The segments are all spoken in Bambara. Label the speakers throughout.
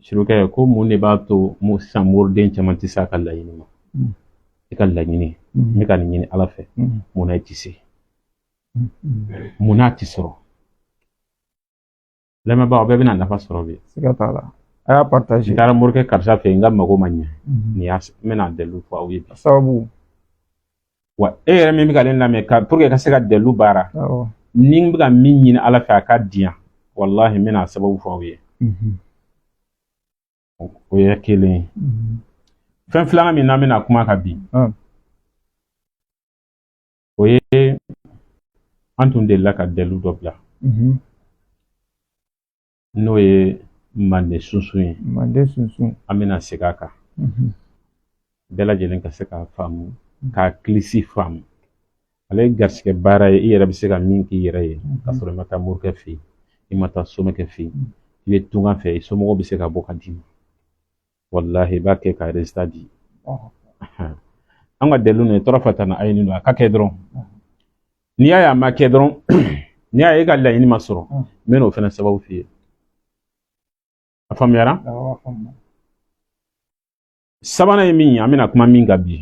Speaker 1: Sirikɛ ko mun de b'a to sisan moriden caman tɛ se a ka laɲini ma? I ka laɲini, n bɛ ka nin ɲini Ala fɛ, mun na i tɛ se? Mun n'a tɛ sɔrɔ? Lamɛnbagaw bɛɛ bɛna nafa sɔrɔ bi.
Speaker 2: Siga t'a la, a y'a partager.
Speaker 1: N taara morikɛ karisa fɛ yen, n ka mago ma ɲɛ. Nin y'a, n bɛna dalilu fɔ aw ye bi.
Speaker 2: Sababu.
Speaker 1: Wa e yɛrɛ min bɛ ka ne lamɛn, ka pour que ka se ka dalilu baara, ni n bɛ ka min ɲini Ala fɛ a ka di yan, walahi, n bɛna sababu fɔ aw ye. O ye kelen ye. Fɛn filanan min n'an bɛna kuma kan bi, o ye an tun delila ka dalilu dɔ bila, n'o ye manden sunsun ye.
Speaker 2: Manden sunsun.
Speaker 1: An bɛna segin a kan, bɛɛ lajɛlen ka se k'a faamu, k'a kilisi faamu. Ale ye garisigɛ baara ye, i yɛrɛ bɛ se ka min k'i yɛrɛ ye ka sɔrɔ i ma taa morikɛ fɛ yen, i ma taa somɛkɛ fɛ yen. I bɛ tunga fɛ, i somɔgɔw bɛ se ka bɔ ka d'i ma. Walahi, i b'a kɛ ka résultat di. An ka dalilu nin ye tɔrɔ fata na a ye nin don, a ka kɛ dɔrɔn. N'i y'a ye a ma kɛ dɔrɔn, n'i y'a ye e ka laɲini ma sɔrɔ, n bɛ n'o fana sababu f'i ye. A faamuyara? Sabanan ye min ye, an bɛna kuma min kan bi,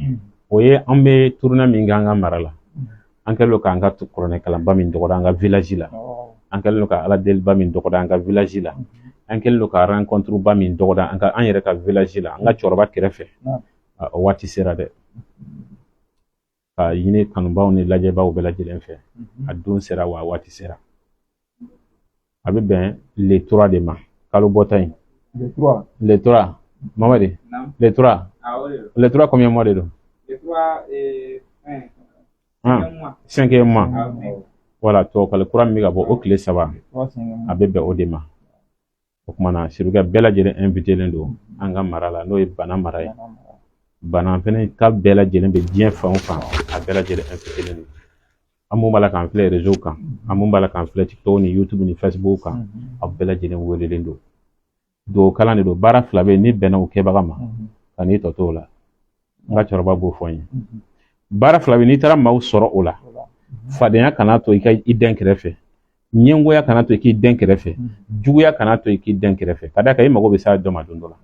Speaker 1: o ye an bɛ tournée min kɛ an ka mara la. An kɛlen don k'an ka kuranɛ kalanba min dɔgɔda an ka village la, an kɛlen don ka ala deliba min dɔgɔda an ka village la, an kɛlen don ka rencontre ba min dɔgɔda an ka an yɛrɛ ka village la, an ka cɛkɔrɔba kɛrɛfɛ, o waati sera dɛ. Ka ɲini kanubaw ni lajɛbaw bɛɛ lajɛlen fɛ, a don sera wa a waati sera. A bɛ bɛn le 3 de ma, kalo bɔta in.
Speaker 2: Le 3.
Speaker 1: Le 3, Mamadi, le 3. Le 3, combien mois de don?
Speaker 3: Le 3,
Speaker 1: Ah, cinquième mois. Voilà, tubabukalo kura min bɛ ka bɔ, o tile 3, a bɛ bɛn o de ma. O kumana na, sirikɛ bɛɛ lajɛlen invité len don an ka mara la, n'o ye Bana mara ye. Bana fɛnɛ ka bɛɛ lajɛlen bɛ diɲɛ fan o fan, a bɛɛ lajɛlen invité len don. An mun b'a la k'an filɛ réseau kan, an mun b'a la k'an filɛ TikTok ni YouTube ni Facebook kan, aw bɛɛ lajɛlen welelen don. Duwawu kalan de don. Baara fila bɛ yen, n'i bɛnna o kɛbaga ma, ka n'i tɔ to o la. N ka cɛkɔrɔba b'o fɔ n ye. Baara fila bɛ yen, n'i taara maaw sɔrɔ o la, fadenya kana to i ka i den kɛrɛfɛ, ɲɛngoya kana to i k'i den kɛrɛfɛ, juguya kana to i k'i den kɛrɛfɛ, ka d'a kan i mago bɛ s'a dɔ ma don dɔ la.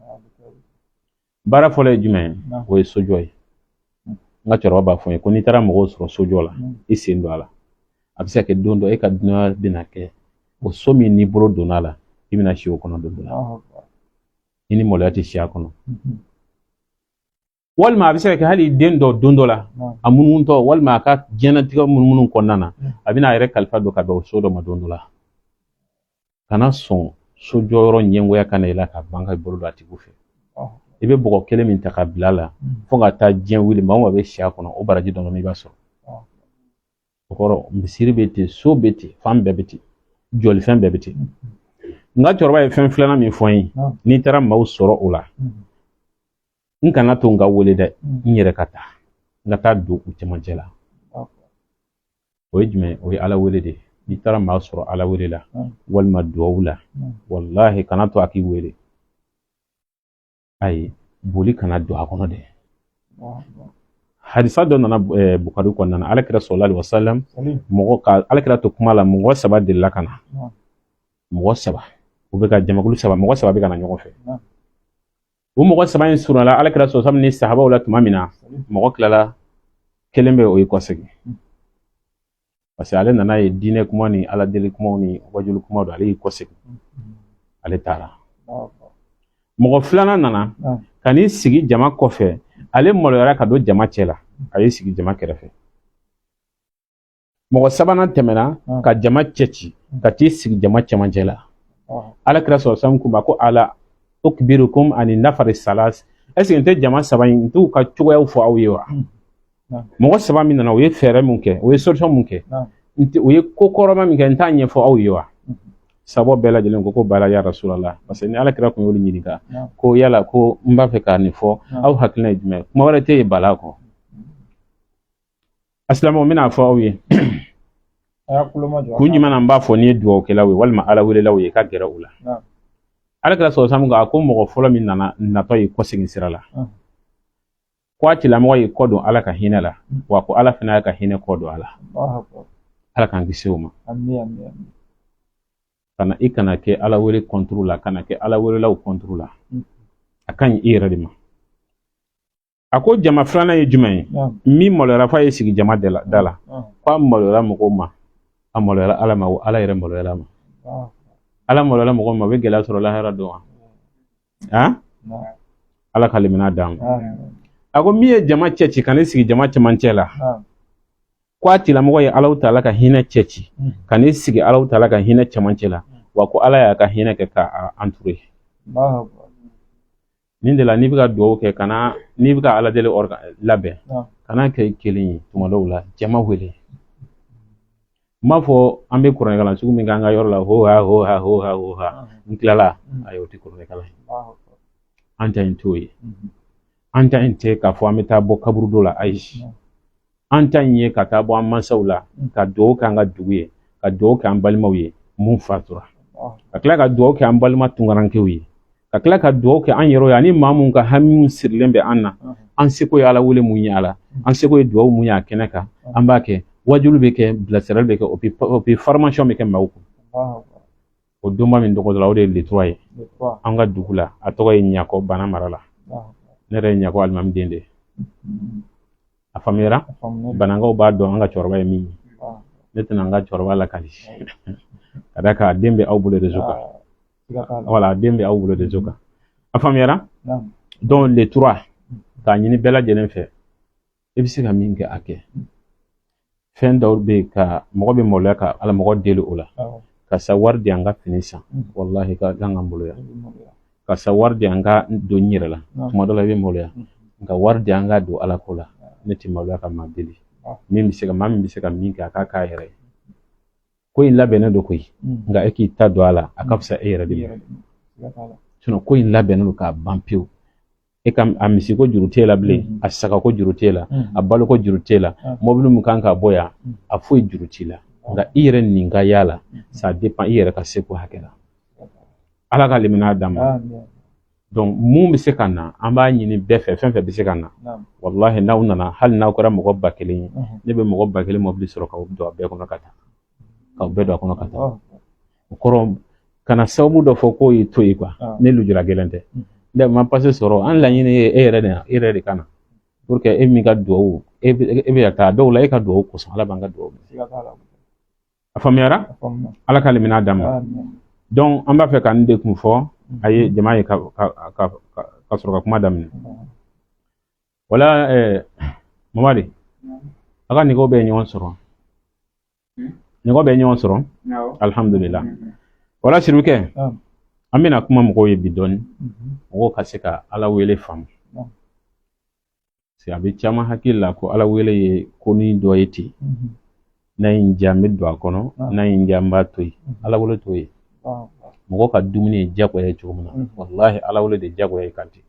Speaker 1: Baara fɔlɔ ye jumɛn ye? O ye sojɔ ye. N ka cɛkɔrɔba b'a fɔ n ye ko n'i taara mɔgɔw sɔrɔ sojɔ la, i sen don a la, a bɛ se ka kɛ don dɔ e ka dunanya bɛna kɛ o so min n'i bolo donna a la, i bɛna si o kɔnɔ don dɔ la, i ni maloya tɛ si a kɔnɔ. Walima a bɛ se ka kɛ hali den dɔ, don dɔ la a munumutɔ, walima a ka diɲɛnatigɛ munumunu kɔnɔna na, a bɛna a yɛrɛ kalifa don ka bɛn o so dɔ ma don dɔ la. Kana sɔn sojɔyɔrɔ ɲɛngoya ka na i la ka ban ka bolo don a tigiw fɛ. I bɛ bɔgɔ kelen min ta ka bila a la fo ka taa diɲɛ wuli, maa o maa bɛ si a kɔnɔ, o baraji dɔɔnin i b'a sɔrɔ. O kɔrɔ, misiri bɛ ten, so bɛ ten, fan bɛɛ bɛ ten, jɔlifɛn bɛɛ bɛ ten. N ka cɛkɔrɔba ye fɛn filanan min fɔ n ye, n'i taara maaw sɔrɔ o la, n kana to n ka wele dɛ, n yɛrɛ ka taa, n ka taa don u cɛmancɛ la. O ye jumɛn? O ye Ala wele de ye. N'i taara maa sɔrɔ Ala wele la walima duwawu la, walahi, kana to a k'i wele. Ayi, boli kana don a kɔnɔ dɛ. Hadisa dɔ nana Bukari kɔnɔna na. Ala kira sallallahu alaihi wasallam, mɔgɔ ka Ala kira to kuma la, mɔgɔ saba delila ka na. Mɔgɔ saba, u bɛ ka jamakulu saba, mɔgɔ saba bɛ ka na ɲɔgɔn fɛ. O mɔgɔ saba in surunyala Ala kira sallallahu ni sahabaw la tuma min na, mɔgɔ tilala, kelen bɛ o y'i kɔsegin, parce que ale nana ye diinɛ kuma ni Ala deli kumaw ni wajulu kuma don. Ale y'i kɔsegin, ale taara. Mɔgɔ filanan nana ka n'i sigi jama kɔfɛ. Ale maloyara ka don jama cɛ la, a y'i sigi jama kɛrɛfɛ. Mɔgɔ sabanan tɛmɛna ka jama cɛ ci ka t'i sigi jama cɛmancɛ la. Ala kira sɔrɔ sanu kuma ko: ala ukhbirukum ani nafari salas, est ce que n tɛ jama saba in, n t'u ka cogoyaw fɔ aw ye wa? Mɔgɔ saba min nana, u ye fɛɛrɛ mun kɛ, u ye solution mun kɛ, u ye ko kɔrɔma min kɛ, n t'a ɲɛfɔ aw ye wa? Sababu bɛɛ lajɛlen ko bala ya Rasulallah, parce que ni Ala kira kun y'olu ɲininka ko yala ko n b'a fɛ ka nin fɔ, aw hakilina ye jumɛn ye? Kuma wɛrɛ tɛ yen bala kɔ. A silamɛw, n bɛna fɔ aw ye kun jumɛn na n b'a fɔ n'i ye dugawukɛlaw ye walima Ala welelaw ye, i ka gɛrɛ u la. Ala kira sɔrɔ samu a ko mɔgɔ fɔlɔ min nana natɔ y'i kɔsegin sira la, ko a tigilamɔgɔ y'i kɔ don Ala ka hinɛ la, wa ko Ala fana y'a ka hinɛ kɔ don a la. Ala k'an kisi o ma. Kana i kana kɛ Ala wele contre la, kana kɛ Ala welelaw contre la. A ka ɲi i yɛrɛ de ma. A ko jama filanan ye jumɛn ye? Min maloyara f'a ye sigi jama da la, ko a maloyara mɔgɔw ma, a maloyara Ala ma, wa Ala yɛrɛ maloyara a ma. Ala maloyara mɔgɔ ma, o bɛ gɛlɛya sɔrɔ lahara don wa? Han, Ala ka limaniya d'an ma. A ko min ye jama cɛ ci ka n'i sigi jama cɛmancɛ la, ko a tigilamɔgɔ ye Alahu taala ka hinɛ cɛ ci ka n'i sigi Alahu taala ka hinɛ cɛmancɛ la, wa ko Ala y'a ka hinɛ kɛ k'a entouré. Nin de la, n'i bɛ ka dugawu kɛ, kana n'i bɛ ka Ala deli labɛn, kana kɛ i kelen ye. Tuma dɔw la, jama wele. N b'a fɔ an bɛ kuranɛkalan sugu min kɛ an ka yɔrɔ la, ho ha ho ha ho ha ho ha, n tilala. Ayi, o tɛ kuranɛkalan ye. An ta in t'o ye. An ta in tɛ k'a fɔ an bɛ taa bɔ kaburudo la, ayi. An ta in ye ka taa bɔ an mansaw la, ka dugawu kɛ an ka dugu ye, ka dugawu kɛ an balimaw ye mun fatura, ka tila ka dugawu kɛ an balima tunkarankew ye, ka tila ka dugawu kɛ an yɛrɛw ye, ani maa mun ka hamiw sirilen bɛ an na. An seko ye Ala wele mun ye a la, an seko ye dugawu mun ye a kɛnɛ kan, an b'a kɛ. Wajulu bɛ kɛ, bilasirali bɛ kɛ, o puis formation bɛ kɛ maaw kun. O donba min tɔgɔ la, o de ye le 3 ye an ka dugu la. A tɔgɔ ye Ɲakɔ, Bana mara la. Ne yɛrɛ ye Ɲakɔ alimami den de ye. A faamuyara? Banankaw b'a dɔn an ka cɛkɔrɔba ye min ye. Ne tɛna an ka cɛkɔrɔba lakali, ka d'a kan a den bɛ aw bolo réseau kan. Voilà, a den bɛ aw bolo réseau kan. A faamuyara? Donc le 3, k'a ɲini bɛɛ lajɛlen fɛ, i bɛ se ka min kɛ, a kɛ. Fɛn dɔw bɛ yen, ka mɔgɔ bɛ maloya ka ala mɔgɔ deli o la. Karisa, wari di an ka fini san. Walahi, ka kan ka maloya. Karisa, wari di an ka don n yɛrɛ la. Tuma dɔ la, i bɛ maloya. Nka wari di an ka don Ala ko la, ne tɛ maloya ka maa deli. Min bɛ se ka, maa min bɛ se ka min kɛ, a k'a k'a yɛrɛ ye. Ko in labɛnnen don koyi, nka e k'i ta don a la, a ka fisa e yɛrɛ de ma. Sinon ko in labɛnnen don k'a ban pewu. E ka a misiko juru t'e la bilen, a sagako juru t'e la, a baloko juru t'e la, mobili min kan ka bɔ yan, a foyi juru t'i la. Nka i yɛrɛ nin ka y'a la, ça dépend i yɛrɛ ka seko hakɛ la. Ala ka limaniya d'an ma. Donc mun bɛ se ka na, an b'a ɲini bɛɛ fɛ, fɛn fɛn bɛ se ka na. Walahi, n'aw nana, hali n'aw kɛra mɔgɔ 1000 ye, ne bɛ mɔgɔ 1000 mobili sɔrɔ k'aw don a bɛɛ kɔnɔ ka taa, k'aw bɛɛ don a kɔnɔ ka taa. O kɔrɔ, kana sababu dɔ fɔ k'o y'i to yen quoi. Ne lujura gɛlɛn tɛ ne ma pase sɔrɔ. An laɲini ye e yɛrɛ de, e yɛrɛ de ka na pour que e min ka duwawu, e bɛ ka taa dɔw la, e ka duwawu kosɔn, Ala b'an ka duwawu minɛ. A faamuyara? Ala ka limaniya d'an ma. Donc an b'a fɛ ka nin de kun fɔ a ye jama ye ka sɔrɔ ka kuma daminɛ. Wala Mamadi, a ka nɛgɛw bɛ ɲɔgɔn sɔrɔ, nɛgɛw bɛ ɲɔgɔn sɔrɔ, alhamdulillah. Wala sirikɛ, an bɛna kuma mɔgɔw ye bi dɔɔni, mɔgɔw ka se ka Ala wele faamu. Parce que a bɛ caman hakili la ko Ala wele ye ko ni dɔ ye ten, n'a ye n diya, n bɛ don a kɔnɔ, n'a ye n diya, n b'a to yen. Ala wele t'o ye. Mɔgɔ ka dumuni ye diyagoya ye cogo min na, walahi, Ala wele de ye diyagoya ye kan ten.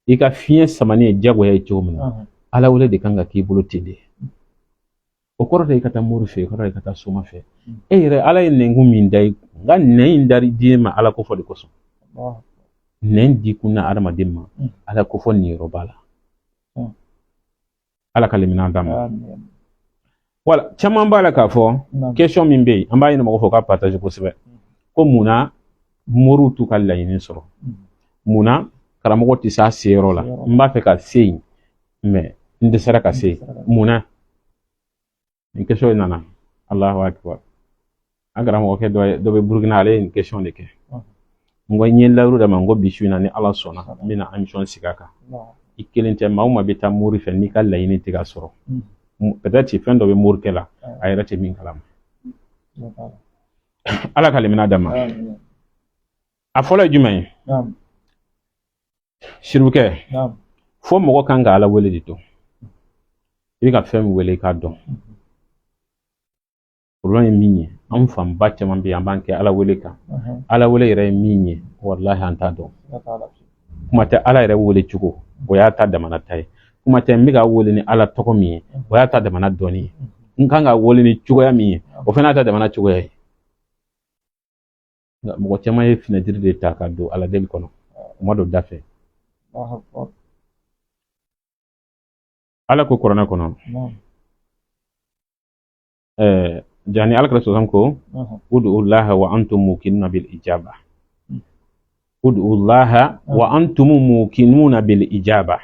Speaker 1: I ka fiɲɛ samani ye diyagoya ye cogo min na, Ala wele de kan ka k'i bolo ten de. O kɔrɔ de i ka taa mori fɛ, o kɔrɔ de i ka taa soma fɛ. E yɛrɛ, Ala ye nɛnkun min da i kun, nka nɛn in dari di ma Ala ko fɔ de kosɔn. Nɛn di kun na adamaden ma, Ala ko fɔ niyɔrɔ b'a la. Ala ka limaniya d'an ma. Wala caman b'a la k'a fɔ question min bɛ yen, an b'a ɲini mɔgɔ fɛ u ka partage kosɛbɛ, ko munna moriw t'u ka laɲini sɔrɔ, munna karamɔgɔ tɛ s'a seyɔrɔ la? N b'a fɛ ka se yen, mais n dɛsɛra ka se yen, munna? Nin question in nana. Allahu akbar. An karamɔgɔkɛ dɔ bɛ Burukina, ale ye nin question de kɛ. N ko n ye layiru d'a ma, n ko bi su in na, ni Ala sɔnna, n bɛna émission sigi a kan. I kelen tɛ, maa o maa bɛ taa mori fɛ, n'i ka laɲini tɛ ka sɔrɔ, peut-être fɛn dɔ bɛ morikɛ la, a yɛrɛ tɛ min kalama. Ala ka limaniya d'an ma. A fɔlɔ ye jumɛn ye, sirikɛ? Fo mɔgɔ kan ka Ala wele de dɔn. I bɛ ka fɛn min wele, i k'a dɔn. Problème ye min ye, an fanba caman bɛ yen, an b'an kɛ Ala wele kan. Ala wele yɛrɛ ye min ye, walahi, an t'a dɔn. Kuma tɛ Ala yɛrɛ wele cogo, o y'a ta damana ta ye. Kuma tɛ n bɛ ka wele ni Ala tɔgɔ min ye, o y'a ta damana dɔnni ye. N kan ka wele ni cogoya min ye, o fana y'a ta damana cogoya ye. Nka mɔgɔ caman ye finɛtiri de ta ka don Ala deli kɔnɔ, o ma don da fɛ. Ala ko kuranɛ kɔnɔ, Jani Alakira sɔsɔm ko ud'u llaha wa antum muqinuna bil ijaba. Ud'u llaha wa antum muqinuna bil ijaba.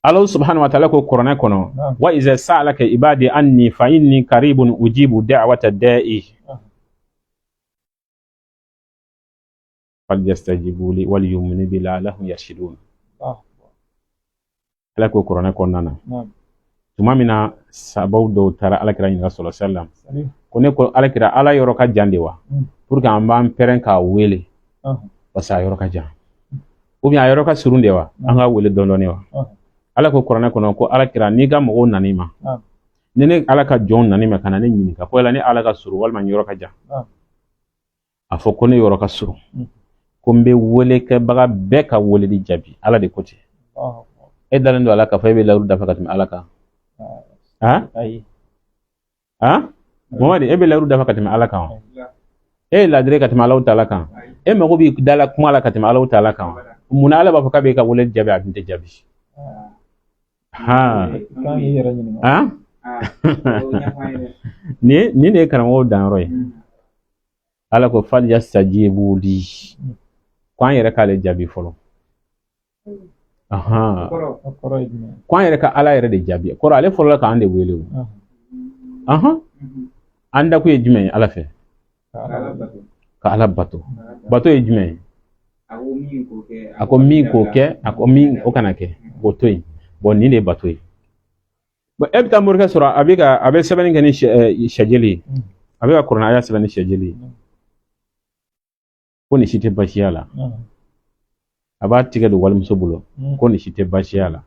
Speaker 1: Ala subhanahu wa ta'ala ko kuranɛ kɔnɔ wa iza sa'alaka ibadi anni fa inni qaribun ujibu da'wata da'i falyastajibu li wal yu'minu bi la'allahum yarshidun. Ala ko kuranɛ kɔnɔna na tuma min na sahabaw dɔw taara Alakira ɲininka sɔlɔ salam ko ne ko Alakira, Ala yɔrɔ ka jan de wa, pour que an b'an pɛrɛn k'a wele parce que a yɔrɔ ka jan, ou bien a yɔrɔ ka surun de wa, an k'a wele dɔɔni dɔɔni wa? Ala ko kuranɛ kɔnɔ ko Alakira, n'i ka mɔgɔw nan'i ma, ni ne Ala ka jɔnw nan'i ma ka na ne ɲininka ko yala ne Ala ka surun walima n yɔrɔ ka jan, a fɔ ko ne yɔrɔ ka surun, ko n bɛ welekɛbaga bɛɛ ka weleli jaabi. Ala de ko ten. E dalen don Ala k'a fɔ e bɛ layiru dafa ka tɛmɛ Ala kan? Han han, Mamadi, e bɛ layiru dafa ka tɛmɛ Ala kan wa? E ye ladiri ka tɛmɛ Alahu taala kan? E mago b'i dala kuma la ka tɛmɛ Alahu taala kan wa? Munna Ala b'a fɔ k'a b'e ka weleli jaabi, a dun tɛ jaabi? Han han, nin de ye karamɔgɔw danyɔrɔ ye. Ala ko falyastajibu li, ko an yɛrɛ k'ale jaabi fɔlɔ. Ko an yɛrɛ ka Ala yɛrɛ de jaabi kɔrɔ, ale fɔlɔla k'an de wele o. An dakun ye jumɛn ye Ala fɛ? Ka Ala bato. Bato ye jumɛn ye? A ko min k'o kɛ, a ko min o kana kɛ, k'o to yen. Bon, nin de ye bato ye. Bon, e bɛ taa morikɛ sɔrɔ, a bɛ ka a bɛ sɛbɛnni kɛ ni sɛjeli ye, a bɛ ka kuranɛ aya sɛbɛn ni sɛjeli ye, ko nin si tɛ baasiya la. A b'a tigɛ don walimuso bolo, ko nin si tɛ baasiya la.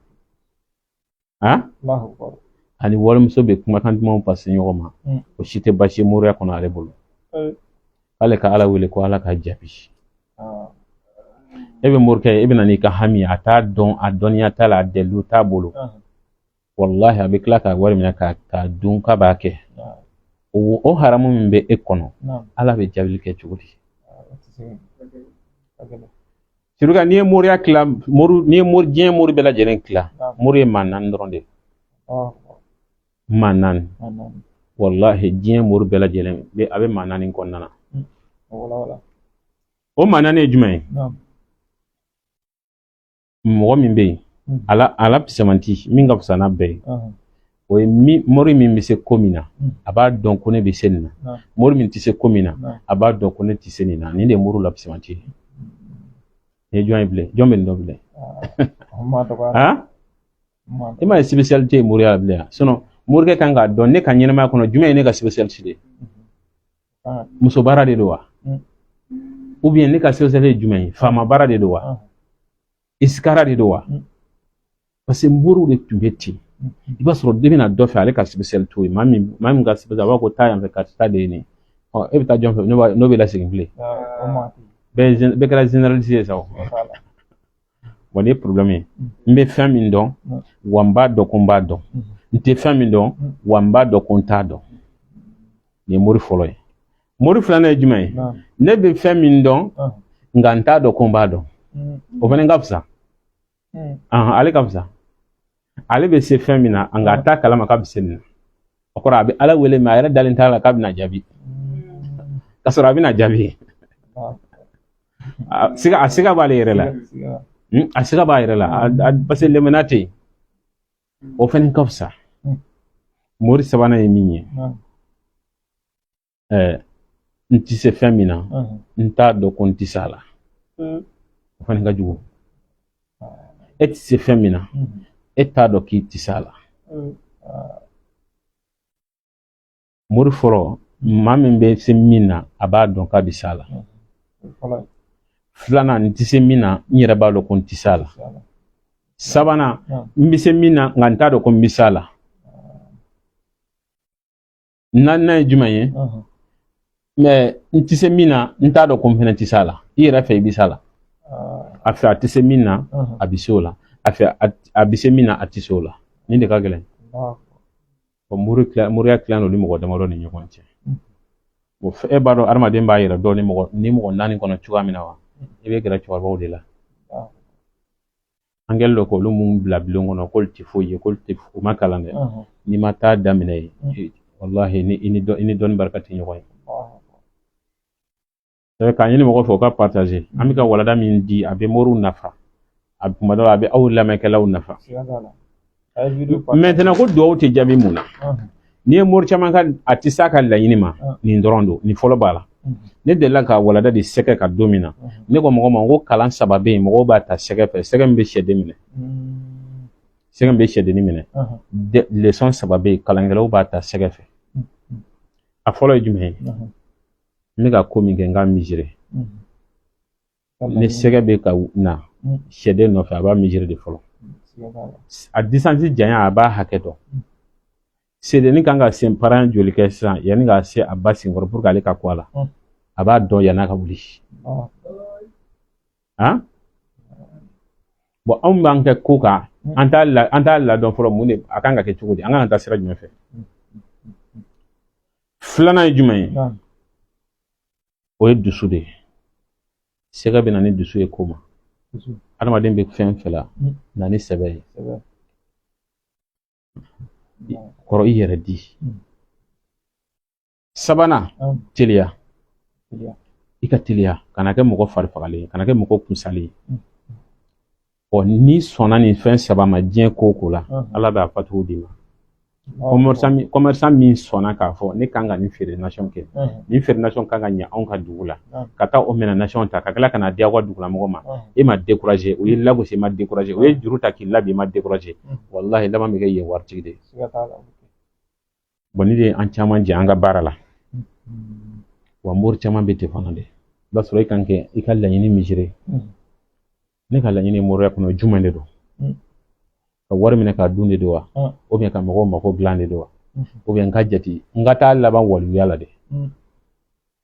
Speaker 1: Ani walimuso bɛ kumakan dumanw pase ɲɔgɔn ma, o si tɛ baasi ye moriya kɔnɔ ale bolo. K'ale ka Ala wele ko Ala k'a jaabi. E bɛ morikɛ ye, e bɛ na n'i ka hami ye, a t'a dɔn, a dɔnniya t'a la, a dalilu t'a bolo. Walahi, a bɛ tila ka wari minɛ k'a dun k'a b'a kɛ. O haramu min bɛ e kɔnɔ, Ala bɛ jaabili kɛ cogo di? Siruka, n'i ye moriya tila, mori, n'i ye mori, diɲɛ mori bɛɛ lajɛlen tila, mori ye maa naani dɔrɔn de ye. Maa naani. Walahi, diɲɛ mori bɛɛ lajɛlen bɛ, a bɛ maa naani kɔnɔna na. O maa naani ye jumɛn ye? Mɔgɔ min bɛ yen, ala fisamanti min ka fisa n'a bɛɛ ye, o ye mori min bɛ se ko min na, a b'a dɔn ko ne bɛ se nin na. Mori min tɛ se ko min na, a b'a dɔn ko ne tɛ se nin na. Nin de ye moriw la fisamanti ye. Nin ye jɔn ye bilen? Jɔn bɛ nin dɔn bilen? Han, i m'a ye spécialité ye moriya la bilen yan? Sinon morikɛ kan k'a dɔn, ne ka ɲɛnamaya kɔnɔ, jumɛn ye ne ka spécialité ye? Muso baara de don wa? Ou bien ne ka spécialité ye jumɛn ye? Faama baara de don wa? Isikara de don wa? Parce que moriw de tun bɛ ten. I b'a sɔrɔ dɔ bɛ na dɔ fɛ, ale ka spécialité ye. Maa min ka spécialité, a b'a fɔ ko taa yan fɛ, karisa ta de ye nin ye. Ɔ, e bɛ taa jɔn fɛ n'o bɛ lasegin bilen? Bɛɛ kɛra généraliste ye sa o. Bon, nin ye problème ye. N bɛ fɛn min dɔn, wa n b'a dɔn ko n b'a dɔn. N tɛ fɛn min dɔn, wa n b'a dɔn ko n t'a dɔn. Nin ye mori fɔlɔ ye. Mori filanan ye jumɛn ye? Ne bɛ fɛn min dɔn, nka n t'a dɔn ko n b'a dɔn. O fana ka fisa. Ale ka fisa. Ale bɛ se fɛn min na, nka a t'a kalama k'a bɛ se nin na. O kɔrɔ, a bɛ Ala wele, mais a yɛrɛ dalen t'a la k'a bɛna jaabi, k'a sɔrɔ a bɛna jaabi. A siga b'ale yɛrɛ la, a siga b'a yɛrɛ la, parce que lemana tɛ yen. O fana ka fisa. Mori sabanan ye min ye, n tɛ se fɛn min na, n t'a dɔn ko n tɛ se a la. O fana ka jugu. E tɛ se fɛn min na, e t'a dɔn k'i tɛ se a la. Mori fɔlɔ, maa min bɛ se min na, a b'a dɔn k'a bɛ se a la. Filanan, n tɛ se min na, n yɛrɛ b'a dɔn ko n tɛ se a la. Sabanan, n bɛ se min na, nka n t'a dɔn ko n bɛ se a la. Naaninan ye jumɛn ye? Mais n tɛ se min na, n t'a dɔn ko n fana tɛ se a la. I yɛrɛ fɛ, i bɛ se a la. A fɛ, a tɛ se min na, a bɛ se o la. A fɛ, a bɛ se min na, a tɛ se o la. Nin de ka gɛlɛn. Moriya tilan don ni mɔgɔ damadɔ ni ɲɔgɔn cɛ. E b'a dɔn adamaden b'a yɛrɛ dɔn ni mɔgɔ naani kɔnɔ cogoya min na wa, i bɛ gɛrɛ cɛkɔrɔbaw de la. An kɛlen don k'olu mun bila bulon kɔnɔ k'olu tɛ foyi ye, k'olu tɛ, u ma kalan dɛ. N'i ma taa daminɛ yen, Walahi, ni i ni dɔn, i ni dɔnni barika tɛ ɲɔgɔn ye. K'a ɲini mɔgɔw fɛ u ka partager. An bɛ ka walada min di, a bɛ moriw nafa, a kuma dɔ la a bɛ aw lamɛnkɛlaw nafa. Maintenant, ko duwawu tɛ jaabi mun na? N'i ye mori caman ka, a tɛ s'a ka laɲini ma. Nin dɔrɔn don, nin fɔlɔ b'a la. Ne delila ka walada di sɛgɛ kan don min na, ne ko mɔgɔ ma ko kalan saba bɛ yen, mɔgɔw b'a ta sɛgɛ fɛ. Sɛgɛ min bɛ sɛden minɛ, sɛgɛ min bɛ sɛdennin minɛ, leçon saba bɛ yen, kalankɛlaw b'a ta sɛgɛ fɛ. A fɔlɔ ye jumɛn ye? N bɛ ka ko min kɛ, n k'a mesurer. Ni sɛgɛ bɛ ka na sɛden nɔfɛ, a b'a mesurer de fɔlɔ, a distance janya, a b'a hakɛ dɔn. Sɛdennin kan ka sen paran joli kɛ sisan yanni k'a se a ba senkɔrɔ pour que ale ka ku a la, a b'a dɔn yann'a ka wuli. Han, bon, anw b'an kɛ ko kan, an t'a ladɔn fɔlɔ mun de a kan ka kɛ cogo di, an kan ka taa sira jumɛn fɛ. Filanan ye jumɛn ye? O ye dusu de ye. Sɛgɛ bɛ na ni dusu ye ko ma. Adamaden bɛ fɛn fɛn la, na ni sɛbɛ ye, kɔrɔ i yɛrɛ di. Sabanan, teliya. I ka teliya, kana kɛ mɔgɔ fari fagalen ye, kana kɛ mɔgɔ kunsalen ye. Ɔ, n'i sɔnna nin fɛn saba ma diɲɛ ko o ko la, Ala b'a fatuw d'i ma. Commerçant min sɔnna k'a fɔ ne kan ka nin feere nation kɛ, nin feere nation kan ka ɲɛ anw ka dugu la, ka taa o minɛ nation ta ka tila ka n'a di aw ka dugulamɔgɔ ma, e ma décourager. U ye lagosi, e ma décourager. U ye juru ta k'i labin, i ma décourager. Walahi, laban bɛ kɛ yen waritigi de ye. Bon, ni de ye an caman jɛ an ka baara la wa, mori caman bɛ ten fana de. I b'a sɔrɔ e kan kɛ i ka laɲini mesurer. Ne ka laɲini moriya kɔnɔ jumɛn de don? Ka wari minɛ k'a dun de don wa, ou bien ka mɔgɔw mako dilan de don wa, ou bien n ka jate n ka taa laban waliyuya la de,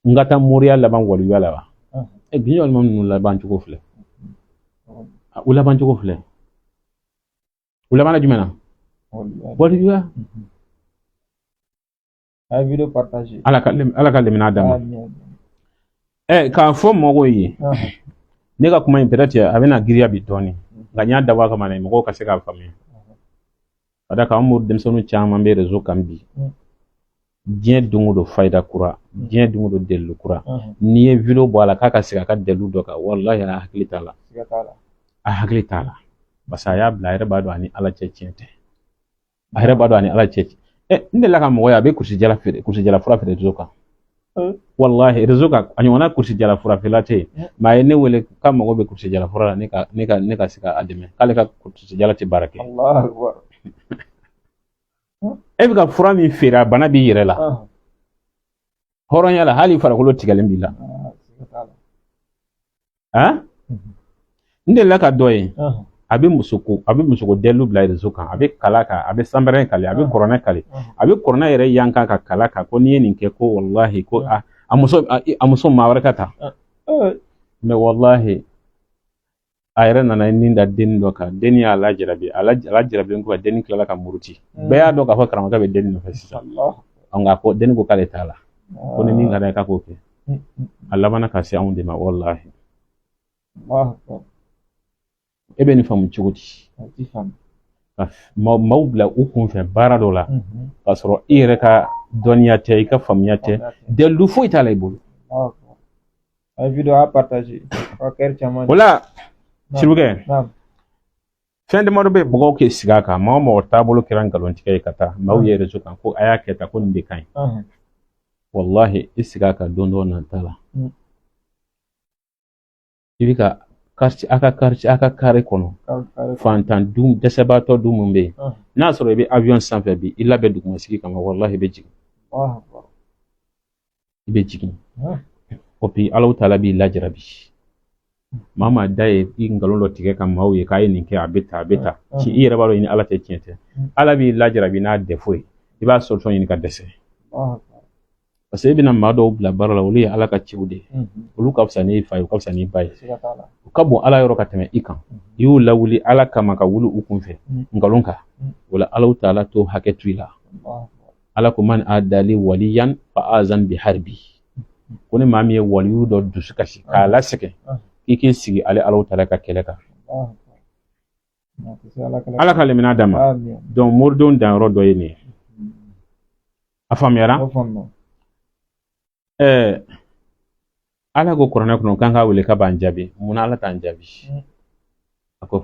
Speaker 1: n ka taa moriya laban waliyuya la wa? Ɛ, bi ɲɔgɔn ninnu laban cogo filɛ, u laban cogo filɛ. U labanna jumɛn na? Waliyuya.
Speaker 2: A ye vidéo partager.
Speaker 1: Ala ka lemina d'a ma. Ɛ, k'a fɔ mɔgɔw ye, ne ka kuma in, peut-être a bɛna giriya bi dɔɔnin, nka n y'a dabɔ a kama de mɔgɔw ka se k'a faamuya. Ka d'a kan, an mori denmisɛnnin caman bɛ réseau kan bi. Diɲɛ don o don fayida kura, diɲɛ don o don dalilu kura. N'i ye vidéo bɔ a la k'a ka segin a ka dalilu dɔ kan, walahi, a hakili t'a la, a hakili t'a la, parce que a y'a bila, a yɛrɛ b'a dɔn a ni Ala cɛ tiɲɛ tɛ, a yɛrɛ b'a dɔn a ni Ala cɛ. Ɛ, n delila ka mɔgɔ ye, a bɛ kurusijala feere, kurusijala fura feere réseau kan. Walahi, réseau kan, a ɲɔgɔnna kurusijala fura feerela tɛ yen. Mais a ye ne wele k'a mago bɛ kurusijala fura la, ne ka se k'a dɛmɛ, k'ale ka kurusijala tɛ baara kɛ. E bɛ ka fura min feere, a bana b'i yɛrɛ la. Hɔrɔnya la, hali farikolo tigɛlen b'i la. Han, n delila ka dɔ ye, a bɛ musoko dalilu bila réseau kan, a bɛ kala kan, a bɛ sanbɛrɛ kale, a bɛ kɔrɔnɛ kale, a bɛ kɔrɔnɛ yɛrɛ yankan ka kala kan ko n'i ye nin kɛ, ko walahi, ko a muso maa wɛrɛ ka ta. Mais walahi, a yɛrɛ nana nin da denni dɔ kan, denni y'a lajarabi, a lajarabilen kɔfɛ, denni tilala ka muruti. Bɛɛ y'a dɔn k'a fɔ karamɔgɔkɛ bɛ denni nɔfɛ sisan. Nka ko denni ko k'ale t'a la, ko ni min ka d'a ye k'a k'o kɛ. A labanna ka se anw de ma, walahi. E bɛ nin faamu cogo di? Ka maaw bila u kunfɛ baara dɔ la, k'a sɔrɔ i yɛrɛ ka dɔnniya tɛ, i ka faamuya tɛ, dalilu foyi t'a la i bolo.
Speaker 2: A ye vidéo a partager.
Speaker 1: O la, Siribukɛ, fɛn damadɔ bɛ mɔgɔw k'i sigi a kan. Maa o mɔgɔ taabolo kɛra nkalontigɛ ye ka taa maaw ye réseau kan ko a y'a kɛ tan, ko nin de ka ɲi, walahi, i sigi a kan don dɔ nata la, i bɛ ka quartier, a ka quartier, a ka carré kɔnɔ, fantan dun, dɛsɛbaatɔ dun mun bɛ yen, n'a sɔrɔ i bɛ avion sanfɛ bi, i labɛn dugumasigi kama, walahi, i bɛ jigin, i bɛ jigin. O bi, Alahu taala b'i lajarabi. Maa maa da ye i nkalon dɔ tigɛ ka maaw ye k'a ye nin kɛ, a bɛ tan, a bɛ tan, ci i yɛrɛ b'a dɔn i ni Ala tɛ tiɲɛ tɛ. Ala b'i lajarabi n'a défaut ye, i b'a solution ɲini ka dɛsɛ, parce que e bɛna maa dɔw bila baara la, olu ye Ala ka ciw de ye, olu ka fisa n'i fa ye, u ka fisa n'i ba ye, u ka bon Ala yɔrɔ ka tɛmɛ i kan. I y'u lawuli Ala kama ka wuli u kunfɛ nkalon kan, o la Alahu taala t'o hakɛ to i la. Ala ko: man adali waliyan fa azan bi harbi. Ko ni maa min ye waliyu dɔ dusu kasi k'a lasɛgɛn, k'i k'i sigi ale Alahu taala ka kɛlɛ kan. Ala ka lemina d'a ma. Donc moridenw danyɔrɔ dɔ ye nin ye. A faamuyara? Ɛɛ, Ala ko kuranɛ kɔnɔ k'an k'a wele k'a b'an jaabi. Munna Ala t'an jaabi? A ko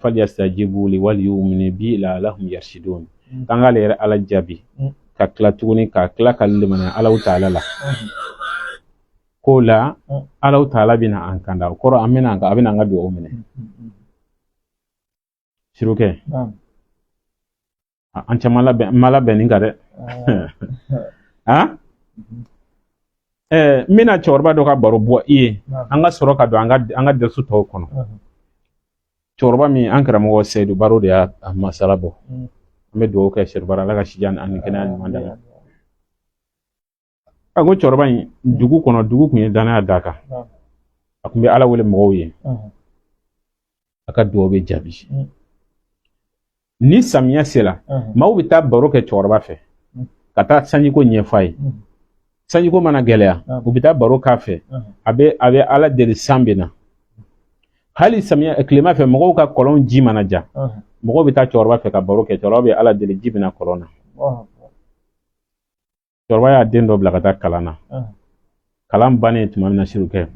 Speaker 1: falyastajibu li wal yu'minu bi la'allahum yarshidun. K'an k'ale yɛrɛ Ala jaabi, ka tila tuguni ka tila ka limaniya Alahu taala la, k'o la Alahu taala bɛna an kanda. O kɔrɔ, an bɛna a bɛna an ka dugawu minɛ. Sirukɛ, an caman labɛn ma labɛn nin kan dɛ. Han, ɛɛ, n bɛna cɛkɔrɔba dɔ ka baro bɔ i ye, an ka sɔrɔ ka don an ka dɛrisu tɔw kɔnɔ. Cɛkɔrɔba min, an karamɔgɔ Seyidu Baro de y'a masala bɔ. An bɛ dugawu kɛ Seyidu Baro, Ala ka sijan ani kɛnɛya ɲuman d'a ma. A ko cɛkɔrɔba in, dugu kɔnɔ, dugu tun ye danaya d'a kan. A tun bɛ Ala wele mɔgɔw ye, a ka dugawu bɛ jaabi. Ni samiya sera, maaw bɛ taa baro kɛ cɛkɔrɔba fɛ ka taa sanjiko ɲɛfɔ a ye. Sanjiko mana gɛlɛya, u bɛ taa baro k'a fɛ, a bɛ Ala deli, san bɛ na. Hali samiya tilema fɛ, mɔgɔw ka kɔlɔn ji mana ja, mɔgɔw bɛ taa cɛkɔrɔba fɛ ka baro kɛ, cɛkɔrɔba bɛ Ala deli, ji bɛ na kɔlɔn na. Cɛkɔrɔba y'a den dɔ bila ka taa kalan na. Kalan bannen tuma min na, Sirukɛ,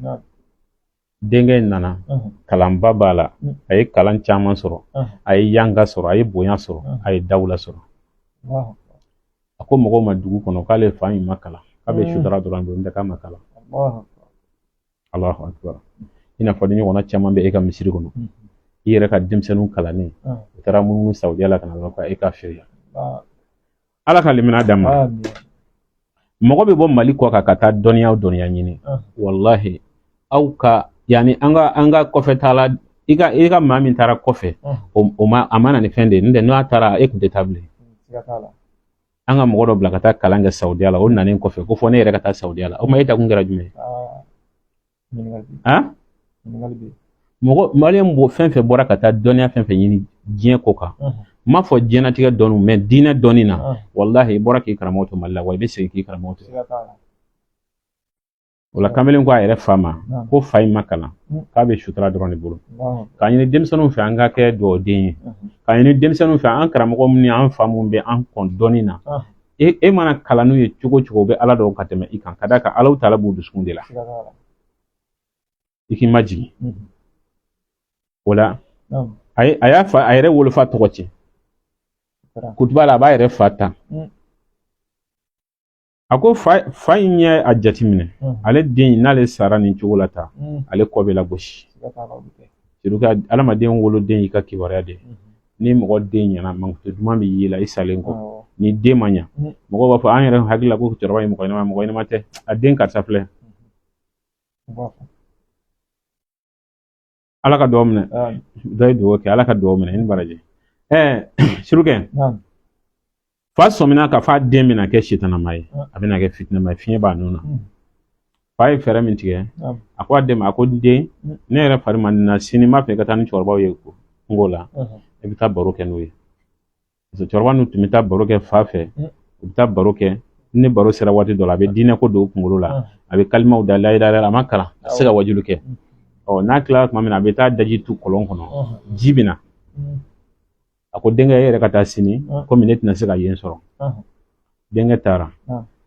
Speaker 1: denkɛ in nana, kalanba b'a la, a ye kalan caman sɔrɔ, a ye yanka sɔrɔ, a ye bonya sɔrɔ, a ye dawula sɔrɔ. A ko mɔgɔw ma dugu kɔnɔ k'ale fa in ma kalan, k'a bɛ sutara dɔrɔn bolo, n'o tɛ k'a ma kalan. Alahu akbar! I n'a fɔ ni ɲɔgɔnna caman bɛ e ka misiri kɔnɔ, i yɛrɛ ka denmisɛnninw kalannen, u taara munumunu Saudiya la ka na dɔrɔn ka e ka feere. Ala ka limaniya d'an ma. Mɔgɔ bɛ bɔ Mali kɔ kan ka taa dɔnniya o dɔnniya ɲini, walahi, aw ka yanni an ka kɔfɛ taala, i ka maa min taara kɔfɛ, o ma a ma na ni fɛn de ye. N'o tɛ, n'a taara, e tun tɛ taa bilen. An ka mɔgɔ dɔ bila ka taa kalan kɛ Saudiya la, o nanen kɔfɛ ko fɔ ne yɛrɛ ka taa Saudiya la. O tuma, e ta kun kɛra jumɛn ye? Han, mɔgɔ maliyɛn bɔ fɛn fɛn bɔra ka taa dɔnniya fɛn fɛn ɲini diɲɛ ko kan, n m'a fɔ diɲɛnatigɛ dɔnni, mɛ diinɛ dɔnni na, walahi, i bɔra k'i karamɔgɔ to Mali la, wa i bɛ segin k'i karamɔgɔ to. O la, kamalen ko a yɛrɛ fa ma ko fa in ma kalan, k'a bɛ sutura dɔrɔn de bolo. K'a ɲini denmisɛnninw fɛ, an ka kɛ dugawuden ye. K'a ɲini denmisɛnninw fɛ, an karamɔgɔ minnu ni an fa minnu bɛ an kɔn dɔnni na, e mana kalan n'u ye cogo o cogo, u bɛ Ala dɔn ka tɛmɛ i kan, ka d'a kan Alahu taala b'u dusukun de la. I k'i majigin. O la, a y'a fa, a yɛrɛ wolofa tɔgɔ tiɲɛ kutuba la, a b'a yɛrɛ fa ta. A ko fa in ye a jateminɛ, ale den n'ale sara nin cogo la tan, ale kɔ bɛ lagosi. Adamaden woloden y'i ka kibaruya de ye. Ni mɔgɔ den ɲɛna, mankutu duman bɛ y'i la i salen kɔ. Ni den ma ɲa, mɔgɔw b'a fɔ an yɛrɛ hakili la ko cɛkɔrɔba ye mɔgɔ ɲɛnama, mɔgɔ ɲɛnama tɛ, a den karisa filɛ. Ala ka dugawu minɛ. Dɔ ye dugawu kɛ, Ala ka dugawu minɛ, i ni baraji. Ɛɛ, Surukɛ, fa sɔmina ka f'a den bɛna kɛ sitanama ye, a bɛna kɛ fitinama ye, fiɲɛ b'a nun na. Fa ye fɛɛrɛ min tigɛ, a ko a den ma, a ko n den, ne yɛrɛ fari man di na, sini n b'a fɛ i ka taa ni cɛkɔrɔbaw ye kungo la, i bɛ taa baro kɛ n'u ye. Parce que cɛkɔrɔba ninnu tun bɛ taa baro kɛ fa fɛ, u bɛ taa baro kɛ. Ni baro sera waati dɔ la, a bɛ diinɛ ko don u kunkolo la, a bɛ kalimaw da layidara, a ma kalan, a tɛ se ka wajulu kɛ. Ɔ, n'a tilala tuma min na, a bɛ taa daji tu kɔlɔn kɔnɔ, ji bɛ na. A ko denkɛ, e yɛrɛ ka taa sini, komi ne tɛna se ka yen sɔrɔ. Denkɛ taara.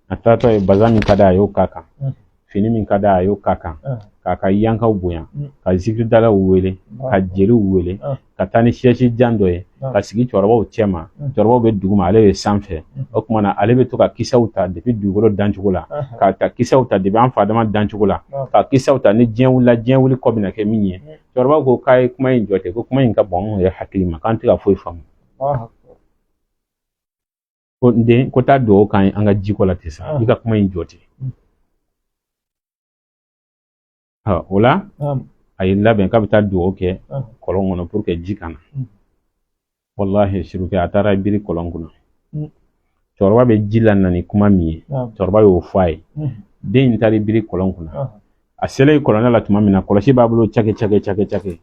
Speaker 1: A taatɔ ye bazin min ka d'a ye, a y'o k'a kan, fini min ka d'a ye, a y'o k'a kan, k'a ka yankaw bonya, ka zikiridalaw wele, ka jeliw wele, ka taa ni sɛsi jan dɔ ye, ka sigi cɛkɔrɔbaw cɛma. Cɛkɔrɔbaw bɛ duguma, ale bɛ sanfɛ. O tuma na, ale bɛ to ka kisaw ta depuis dugukolo dancogo la, ka ta kisaw ta depuis an fa dama dancogo la, ka kisaw ta ni diɲɛ wulila, diɲɛ wuli kɔ bɛna kɛ min ye. Cɛkɔrɔbaw ko k'a ye kuma in jɔ ten, ko kuma in ka bon anw yɛrɛ hakili ma, k'an tɛ ka foyi faamu. Ko n den, ko taa dugawu k'an ye an ka jiko la ten sa, i ka kuma in jɔ ten. O la, a y'i labɛn k'a bɛ taa dugawu kɛ kɔlɔn kɔnɔ pour que ji ka na. Walahi, Sirukɛ, a taara biri kɔlɔn kunna. Cɛkɔrɔba bɛ ji la na ni kuma min ye, cɛkɔrɔba y'o fɔ a ye. Den in taara biri kɔlɔn kunna. A selen kɔlɔnda la tuma min na, kɔlɔsi b'a bolo, cake cake cake cake,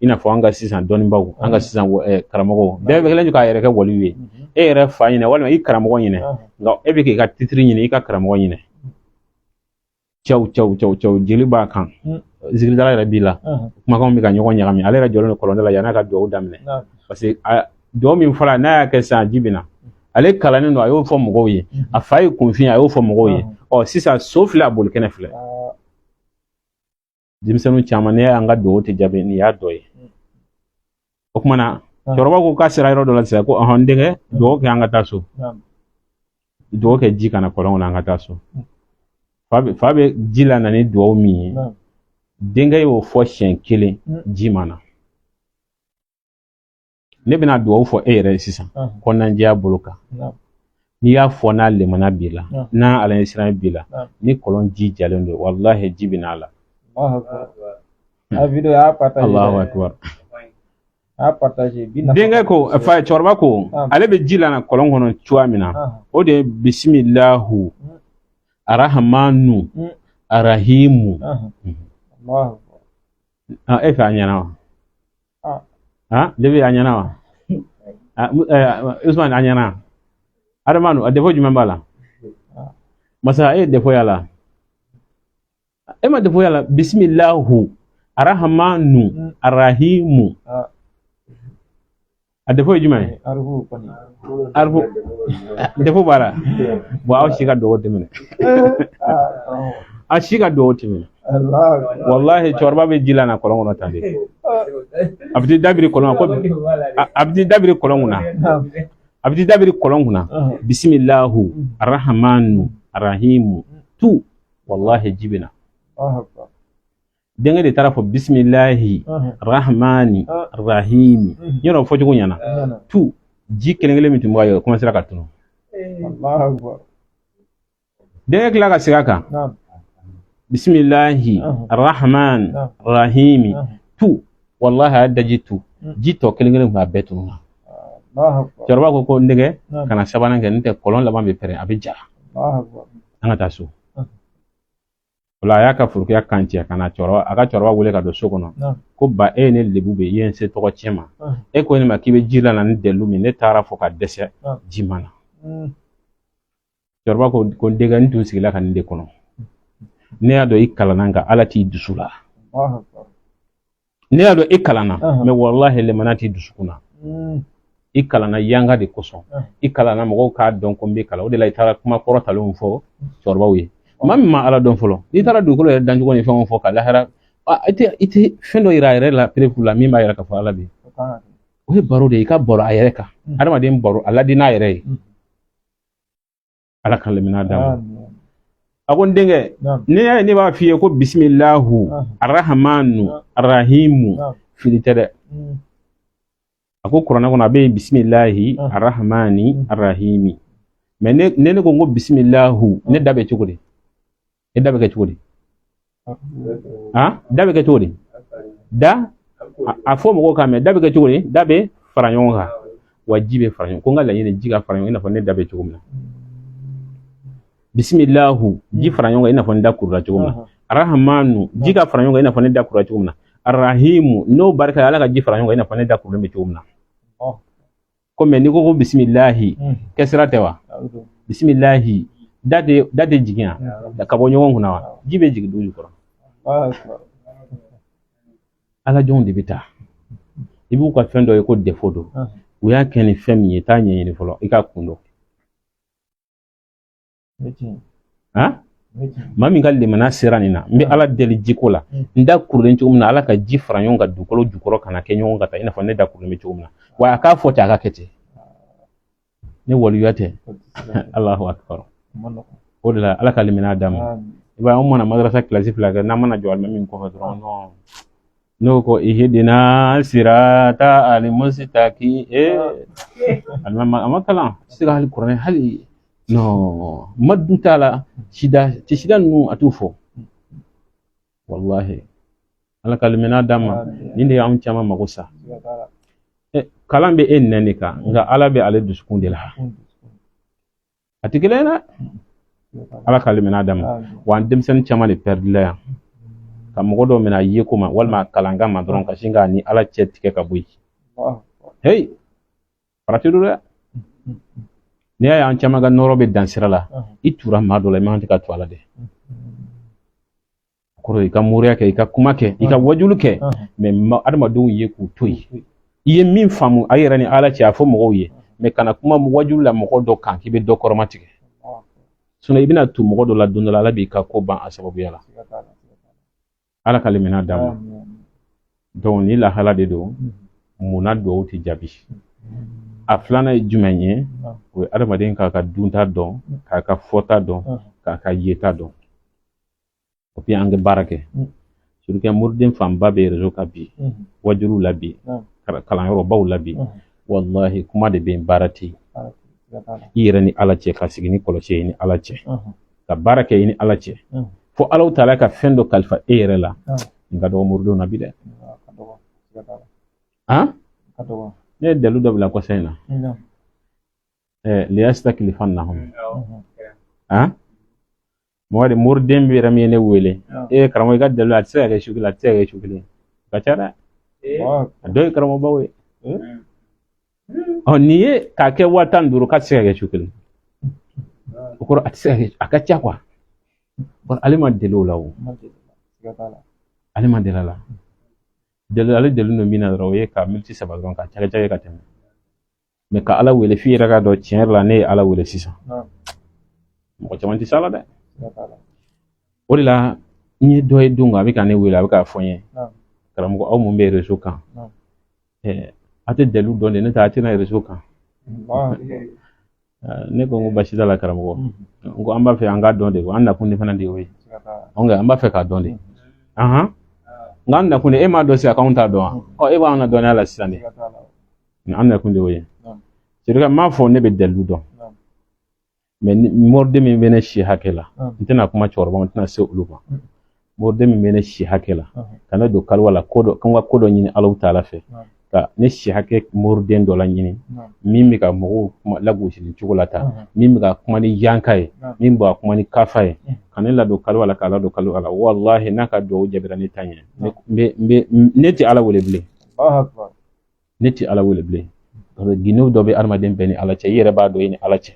Speaker 1: i n'a fɔ an ka sisan dɔnnibaaw, an ka sisan karamɔgɔw bɛɛ bɛ kɛlen k'a yɛrɛ kɛ waliyu ye. E yɛrɛ fa ɲinɛ walima i karamɔgɔ ɲinɛ, nka e bɛ k'i ka titiri ɲini, i ka karamɔgɔ ɲinɛ. Cɛw cɛw cɛw cɛw, jeli b'a kan, zikiridala yɛrɛ b'i la, kumakanw bɛ ka ɲɔgɔn ɲagami. Ale yɛrɛ jɔlen don kɔlɔnda la yann'a ka dugawu daminɛ, parce que dugawu min fɔra, n'a y'a kɛ sisan, ji bɛ na. Ale kalannen don, a y'o fɔ mɔgɔw ye. A fa ye kunfin, a y'o fɔ mɔgɔw ye. Ɔ, sisan so filɛ, a bolikɛnɛ filɛ. Denmisɛnninw caman, ne y'an ka dugawu tɛ jaabi, nin y'a dɔ ye. O kuma na, cɛkɔrɔba ko k'a sera yɔrɔ dɔ la sisan, ko ɔhɔn, n denkɛ, dugawu kɛ an ka taa so, dugawu kɛ ji ka na kɔlɔn kɔnɔ, an ka taa so. Fa bɛ ji la na ni dugawu min ye, denkɛ y'o fɔ siɲɛ kelen, ji ma na. Ne bɛna dugawu fɔ e yɛrɛ ye sisan, kɔnɔnajɛya bolo kan. N'i y'a fɔ, n'a lemana b'i la, n'a ala ɲɛsiran b'i la, ni kɔlɔn ji jalen don, walahi ji bɛ n'a la. Allahu akbar. Denkɛ ko, fa, cɛkɔrɔba ko, ale bɛ ji lana kɔlɔn kɔnɔ cogoya min na, o de ye bisimilahu arahamanu arahimu. E fɛ, a ɲɛna wa? Debi, a ɲɛna wa? Usman, a ɲɛna? Adamanu, a défaut jumɛn b'a la? Masa, e ye défaut y'a la? E ma défaut y'a la. Bisimilahu arahamanu arahimu, a défaut ye jumɛn ye? Arifu défaut b'a la. Bon, aw si ka dugawu tɛ minɛ, a si ka dugawu tɛ minɛ. Wallahi, cɛkɔrɔba bɛ ji la na kɔlɔn kɔnɔ tan de, a bɛ t'i dabiri kɔlɔn ko, a bɛ t'i dabiri kɔlɔn kunna, a bɛ t'i dabiri kɔlɔn kunna, bisimilahu arahamanu arahimu tu, wallahi ji bɛ na. Denkɛ de taara fɔ bisimilahi rahmani rahimi, yɔrɔ fɔcogo ɲɛna tu, ji kelen kelen min tun bɛ ka yɛlɛ, commencera ka tunu. Denkɛ tila ka segin a kan, bisimilahi rahman rahimi tu, wallahi a y'a daji tu, ji tɔ kelen kelen tun a bɛɛ tununa. Cɛkɔrɔba ko n denkɛ, kana sabanan kɛ, n'o tɛ kɔlɔn laban bɛ pɛrɛn, a bɛ ja, an ka taa so. O la, a y'a ka forokiya kan cɛ ka na cɛkɔrɔba, a ka cɛkɔrɔba wele ka don so kɔnɔ, ko ba, e ye ne lebu bɛ, i ye n se tɔgɔ tiɲɛ ma. E ko ne ma k'i bɛ ji la na ni dalilu min, ne taara fɔ ka dɛsɛ, ji ma na. Cɛkɔrɔba ko n denkɛ, n tun sigila ka nin de kɔnɔ. Ne y'a dɔn i kalanna, nka Ala t'i dusu la. Ne y'a dɔn i kalanna, mais walahi lemana t'i dusukun na. I kalanna yanga de kosɔn, i kalanna mɔgɔw k'a dɔn ko n bɛ kalan. O de la i taara kuma kɔrɔ talenw fɔ cɛkɔrɔbaw ye. Maa min ma Ala dɔn fɔlɔ, n'i taara dugukolo yɛrɛ dancogo ni fɛnw fɔ ka lahara, i tɛ fɛn dɔ yira a yɛrɛ la, preuve la min b'a yira k'a fɔ Ala bɛ yen. O ye baro de ye, i ka baro a yɛrɛ kan, adamaden baro a ladi n'a yɛrɛ ye. Ala ka lemina d'a ma. A ko n denkɛ, ne y'a ye, ne b'a f'i ye ko bisimilahu arahamanu arahimu, fili tɛ dɛ. A ko kuranɛ kɔnɔ a bɛ yen bisimilahi arahamani arahimi, mais ne ko n ko bisimilahu, ne da bɛ cogo di? Ne da bɛ kɛ cogo di? Da bɛ kɛ cogo di? Da a fɔ mɔgɔw k'a mɛn, da bɛ kɛ cogo di? Da bɛ fara ɲɔgɔn kan wa, ji bɛ fara ɲɔgɔn. Ko n ka laɲini, ji ka fara ɲɔgɔn i n'a fɔ ne da bɛ cogo min na. Bisimilahu, ji fara ɲɔgɔn kan i n'a fɔ n da kurula cogo min na. Arahamanu, ji ka fara ɲɔgɔn kan i n'a fɔ ne da kurula cogo min na. Arahimu, n'o barika ye, Ala ka ji fara ɲɔgɔn kan i n'a fɔ ne da kurulen bɛ cogo min na. Ko mais n'i ko ko bisimilahi, kɛsira tɛ wa? Bisimilahi, da tɛ jigin yan ka bɔ ɲɔgɔn kunna wa? Ji bɛ jigin dugu jukɔrɔ. Ala jɔnw de bɛ taa, i b'u ka fɛn dɔ ye ko défaut don, u y'a kɛ ni fɛn min ye, taa ɲɛɲini fɔlɔ, i k'a kun dɔn. Maa min ka limaniya sera nin na, n bɛ Ala deli jiko la, n da kurulen cogo min na, Ala ka ji fara ɲɔgɔn kan dugukolo jukɔrɔ ka na kɛ ɲɔgɔn kan tan, i n'a fɔ ne da kurulen bɛ cogo min na. Wa a k'a fɔ ten, a ka kɛ ten, ne waliya tɛ. Allahu akbar. O de la, Ala ka limaniya d'an ma. I b'a ye, anw mana madarasa kilasi 2 kɛ, n'an mana jɔ alimami kɔfɛ dɔrɔn, non, n'o ko ihidina sirata alimusitaki, ee, alimami a ma kalan, a tɛ se ka hali kuranɛ hali non, madu t'a la, sida tɛ, sida ninnu a t'u fɔ. Wallahi, Ala ka limaniya d'an ma. Nin de y'anw caman mago sa. Kalan bɛ e nɛn de kan, nka Ala bɛ ale dusukun de la, a tɛ kelen ye dɛ. Ala ka limaniya d'an ma. Wa an denmisɛnnin caman de pɛridila yan, ka mɔgɔ dɔw minɛ a yeko ma walima a kalankan ma dɔrɔn, ka sin k'a ni Ala cɛ tigɛ ka bɔ yen. Hey, farati don dɛ. N'i y'a ye an caman ka nɔrɔ bɛ dan sira la, i tura maa dɔ la, i man kan tɛ ka to a la dɛ. O kɔrɔ, i ka moriya kɛ, i ka kuma kɛ, i ka wajulu kɛ, mais adamadenw ye k'u to yen. I ye min faamu a yɛrɛ ni Ala cɛ, a fɔ mɔgɔw ye. Mais kana kuma wajulu la mɔgɔ dɔ kan k'i bɛ dɔ kɔrɔmatigɛ, sinon i bɛna tu mɔgɔ dɔ la don dɔ la, Ala b'i ka ko ban a sababuya la. Ala ka limaniya d'an ma. Donc ni lahala de don, munna duwawu tɛ jaabi? A filanan ye jumɛn ye? O ye adamaden k'a ka dunta dɔn, k'a ka fɔta dɔn, k'a ka yeta dɔn. O puis an ka baara kɛ. Surtout moriden fanba bɛ réseau kan bi, wajulu la bi, kalanyɔrɔbaw la bi, wallahi kuma de bɛ yen, baara tɛ yen. I yɛrɛ ni Ala cɛ, ka sigi ni kɔlɔsi ye ni Ala cɛ, ka baara kɛ i ni Ala cɛ, fo Ala taala ka fɛn dɔ kalifa e yɛrɛ la. Nin ka dɔgɔ moridenw na bi dɛ. Han, ne ye dalilu dɔ bila kɔsa in na, liyastakhlifannahum. Han, mɔgɔ de moriden bɛ yɛrɛ min ye ne wele: e karamɔgɔ, i ka dalilu a tɛ se ka kɛ su kelen, a tɛ se ka kɛ su kelen. A ka ca dɛ, a dɔw ye karamɔgɔbaw ye. Ɔ, nin ye k'a kɛ 15 000 k'a tɛ se ka kɛ su kelen, o kɔrɔ a tɛ se ka kɛ, a ka ca quoi. Ale ma deli o la, o ale ma deli a la. Deli, ale deli don min na dɔrɔn, o ye ka miniti 3 dɔrɔn ka cakɛ cakɛ ka tɛmɛ. Mais ka Ala wele f'i yɛrɛ k'a dɔn tiɲɛ yɛrɛ la ne ye Ala wele sisan, mɔgɔ caman tɛ s'a la dɛ. O de la n ye dɔ ye don a bɛ ka ne wele, a bɛ k'a fɔ n ye: karamɔgɔ, aw mun bɛ réseau kan, a tɛ dalilu dɔn de, ne tɛ a tɛna réseau kan. Ne ko n ko basi t'a la karamɔgɔ, n ko an b'a fɛ an k'a dɔn de, an nakun de fana de y'o ye, an b'a fɛ k'a dɔn de. Nka an nakun de, e m'a dɔn sisan k'anw t'a dɔn wa? Ɔ, e b'an ka dɔnniya la sisan de, an nakun de y'o ye. C'est n m'a fɔ ne bɛ dalilu dɔn, mais moriden min bɛ ne si hakɛ la, n tɛna kuma cɛkɔrɔba, n tɛna se olu ma. Moriden min bɛ ne si hakɛ la, ka ne don kaliwa la, ko dɔ, ko n ka ko dɔ ɲini Alahu taala fɛ, ka ne si hakɛ moriden dɔ la ɲini min bɛ ka mɔgɔw lagosi nin cogo la tan, min bɛ ka kuma ni yanka ye, min bɛ ka kuma ni kafa ye, ka ne ladon kaliwa la, k'a ladon kaliwa la, walahi n'a ka duwawu jaabira ne ta ɲɛ, ne tɛ Ala wele bilen, ne tɛ Ala wele bilen. Parce que gindo dɔ bɛ adamaden bɛɛ ni Ala cɛ, i yɛrɛ b'a dɔn i ni Ala cɛ.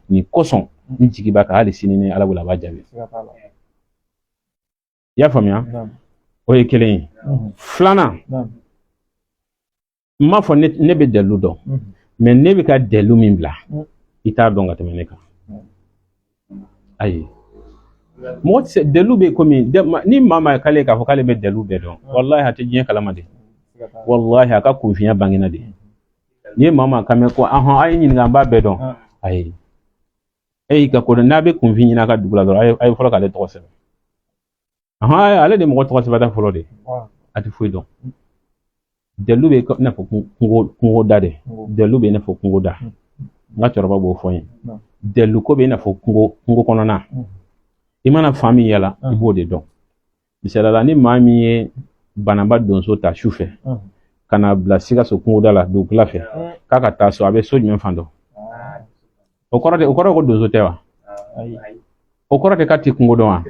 Speaker 1: Nin kosɔn n jigi b'a kan, hali sini ni Ala wele a b'a jaabi. I y'a faamuya? O ye kelen ye. Filanan, n m'a fɔ ne bɛ dalilu dɔn, mais ne bɛ ka dalilu min bila, i t'a dɔn ka tɛmɛ ne kan. Ayi, mɔgɔ tɛ se dalilu bɛ komi ni maa maa k'ale k'a fɔ k'ale bɛ dalilu bɛɛ dɔn, walahi a tɛ diɲɛ kalama de, walahi a ka kunfinya bangena de. N'i ye maa maa kan mɛn ko ahɔn, a ye ɲininka, an b'a bɛɛ dɔn, ayi, e y'i ka ko dɔn. N'a bɛ kunfin ɲini a ka dugu la dɔrɔn, a ye fɔlɔ k'ale tɔgɔ sɛbɛn. Ahɔn, ale de mɔgɔ tɔgɔ sɛbɛnta fɔlɔ de, a tɛ foyi dɔn. Dalilu bɛ i n'a fɔ kungoda de, dalilu bɛ i n'a fɔ kungoda. N ka cɛkɔrɔba b'o fɔ n ye, dalilu ko bɛ i n'a fɔ kungo kɔnɔna, i mana fan min yala, i b'o de dɔn. Misaliya la, ni maa min ye Banaba donso ta su fɛ ka na bila Sikaso kungoda la dugukila fɛ k'a ka taa so, a bɛ so jumɛn fan dɔn? O kɔrɔ ko donso tɛ wa? O kɔrɔ tɛ k'a tɛ kungo dɔn wa?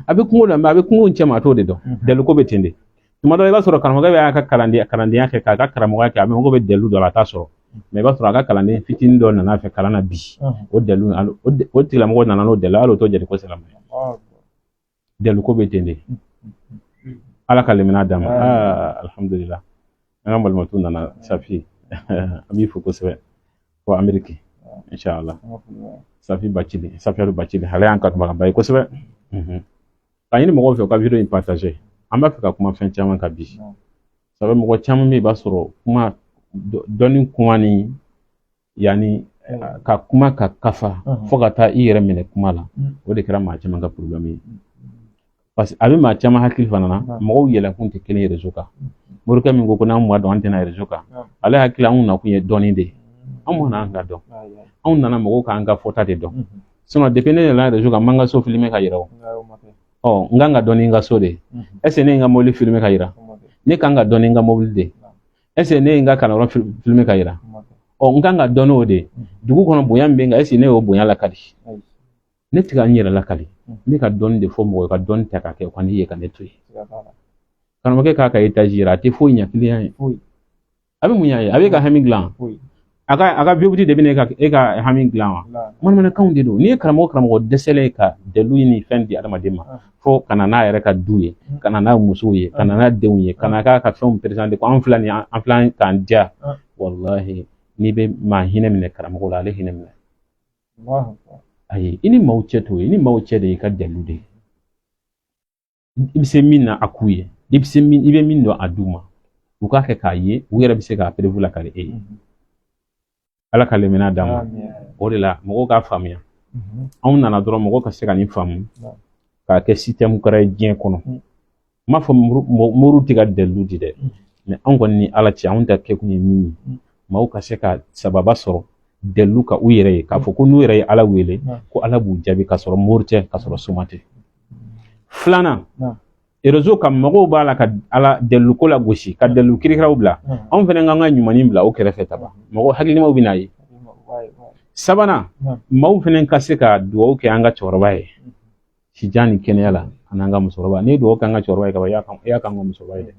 Speaker 1: A bɛ kungo dɔn, mais a bɛ kungo cɛ ma, a t'o de dɔn. Dalilu ko bɛ ten de. Tuma dɔ la, i b'a sɔrɔ karamɔgɔkɛ b'a ka kalandenya kɛ, k'a ka karamɔgɔya kɛ, a mago bɛ dalilu dɔ la, a t'a sɔrɔ. Mais i b'a sɔrɔ a ka kalanden fitinin dɔ nana fɛ kalan na bi, o dalilu, o tigilamɔgɔ nana n'o dalilu, hali o t'o jate ko silamɛ. Dalilu ko bɛ ten de. Ala ka limaniya d'an ma. Alhamdulillah, an ka balimatu nana. Safi, an b'i fo kosɛbɛ fo Ameriki, inshallah. Safi Bacili, Safiyatu Bacili, ale y'an kanubagaba ye kosɛbɛ. K'a ɲini mɔgɔw fɛ u ka vidéo in partager. An b'a fɛ ka kuma fɛn caman kan bi. Sabu mɔgɔ caman bɛ yen, i b'a sɔrɔ kuma dɔnni kuma ni yanni ka kuma ka kafa fo ka taa i yɛrɛ minɛ kuma la, o de kɛra maa caman ka problème ye. Parce que a bɛ maa caman hakili fana na, mɔgɔw yɛlɛkun tɛ kelen ye réseau kan. Morikɛ min ko ko n'an m'a dɔn an tɛna réseau kan, ale hakili anw nakun ye dɔnni de ye. Anw ma na an ka dɔn, anw nana mɔgɔw k'an ka fɔta de dɔn. Sinon depuis ne nana réseau kan, n man ka so filmer ka yira o. Ɔ, n kan ka dɔn ni n ka so de ye. Est ce que ne ye n ka mobili filmer ka yira? Ne kan ka dɔn ni n ka mobili de ye. Est ce que ne ye n ka kalanyɔrɔ filmer ka yira? Ɔ, n kan ka dɔn n'o de ye. Dugu kɔnɔ, bonya min bɛ n kan, est ce que ne y'o bonya lakali? Ne tɛ ka n yɛrɛ lakali, n bɛ ka dɔnni de fɔ mɔgɔ ye, ka dɔnni ta k'a kɛ, o ka ne ye ka ne to yen. Karamɔgɔkɛ k'a ka étage yira, a tɛ foyi ɲɛ client ye. A bɛ mun ɲɛ ye? A bɛ ka hami dilan. A ka V8 de bɛ e ka hami dilan wa? Manamanakanw de don. N'i ye karamɔgɔ dɛsɛlen ka dalilu ni fɛn di adamaden ma, fo ka na n'a yɛrɛ ka du ye, ka na n'a musow ye, ka na n'a denw ye, ka na k'a ka fɛnw présenter ko an filɛ nin, an filɛ k'an diya, walahi. N'i bɛ maa hinɛ minɛ karamɔgɔ la, ale hinɛ minɛ. Ayi, i ni maaw cɛ t'o ye. I ni maaw cɛ de y'i ka dalilu de ye. I bɛ se min na, a k'u ye. I bɛ se min, i bɛ min dɔn, a d'u ma, u k'a kɛ k'a ye, u yɛrɛ bɛ se k'a preuve lakali e ye. Ala ka limaniya d'an ma. O de la mɔgɔw k'a faamuya, anw nana dɔrɔn mɔgɔw ka se ka nin faamu k'a kɛ système kura ye diɲɛ kɔnɔ. N m'a fɔ moriw tɛ ka dalilu di dɛ, mais anw kɔni ni Ala cɛ, anw ta kɛkun ye min ye, maaw ka se ka sababa sɔrɔ dalilu ka u yɛrɛ ye, k'a fɔ ko n'u yɛrɛ ye Ala wele ko Ala b'u jaabi, k'a sɔrɔ mori tɛ, k'a sɔrɔ soma tɛ. Filanan, réseau kan, mɔgɔw b'a la ka Ala daliluko la gosi, ka dalilu kirikiraw bila. Anw fana k'an ka ɲumanin bila o kɛrɛfɛ taban, mɔgɔ hakilimaw bɛ n'a ye. Sabanan, maaw fana ka se ka dugawu kɛ an ka cɛkɔrɔba ye sijan ni kɛnɛya la, ani an ka musokɔrɔba. N'i ye dugawu kɛ an ka cɛkɔrɔba ye kaban, i y'a k'an ka musokɔrɔba ye dɛ,